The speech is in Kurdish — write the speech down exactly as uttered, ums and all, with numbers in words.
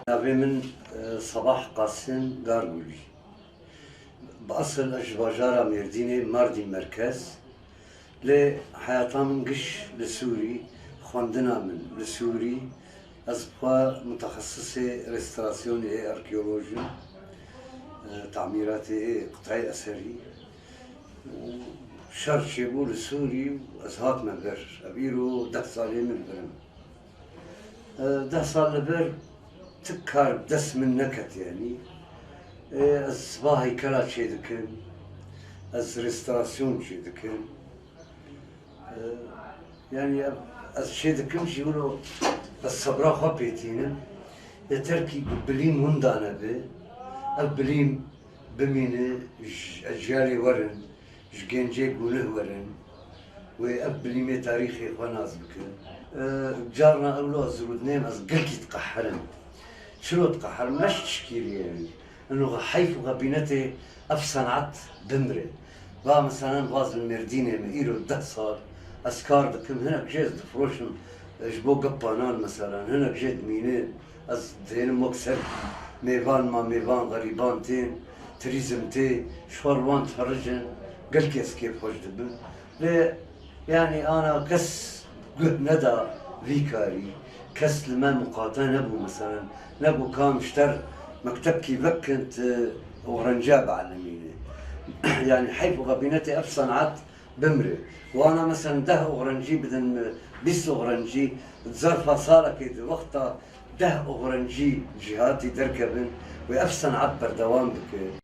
Navê min, e, Sabah Qasim Gargulî. Bi esil ez ji bajara Mêrdînê, Mardîn merkez. Lê heyata min giş li Sûrî, xwendina min li Sûrî. Ez bi xwe mutexesisê restorasyonê ê arkeolojî, e, tamîratê ê qitayê eserî. Û şer çêbû li Sûrî û ez hatime vir. Ev îro deh salê min li vir in. E, deh sal li vir ti kar bi dest min neket, yanî. E, ez siba heykela çêdikim, ez restorasyon çêdikim. E, yanî ev, ez çêdikim jî wilo ez sebra xwe pê tînim. Yeter kî bi bilîm winda nebe, ev bilîm bimîne, ji eciyalê werin, ji gencê gunih werin, wê ev bilîmê tarîxê xwe nas bikin. E, carna ewlo ez rûdinêm, ez gelkî diqeherim. Çilo diqeherim? Leş dişkîrî ye. Ino heyf û xebînetê ev senat bimire. Va meselen vaz li Mêrdînê me îro deh sal ez kar dikim, hinek jê ez difroşim, e, ji bo gepanan meselen, hinek jê dimîne. Ez dihêlim wek ser mêvan ma mêvan, xerîban tên, turîzm tê, ji xwe li wan dihericin, gelkî ez kêfxweş dibim. Lê yanî ana kes guh neda vî karî, kes li me muqate nebû, meselen, negot kam ji te re mektebkî vekin tu oxrenciya bielimînî. Yanî heyf û xebînetê ev senat bimire. Wana meselen deh oxrencî bidin, bîst oxrencî, di zerfa salekê, di wexta deh oxrencî jêhatî derkevin, wê ev senat berdewam bike.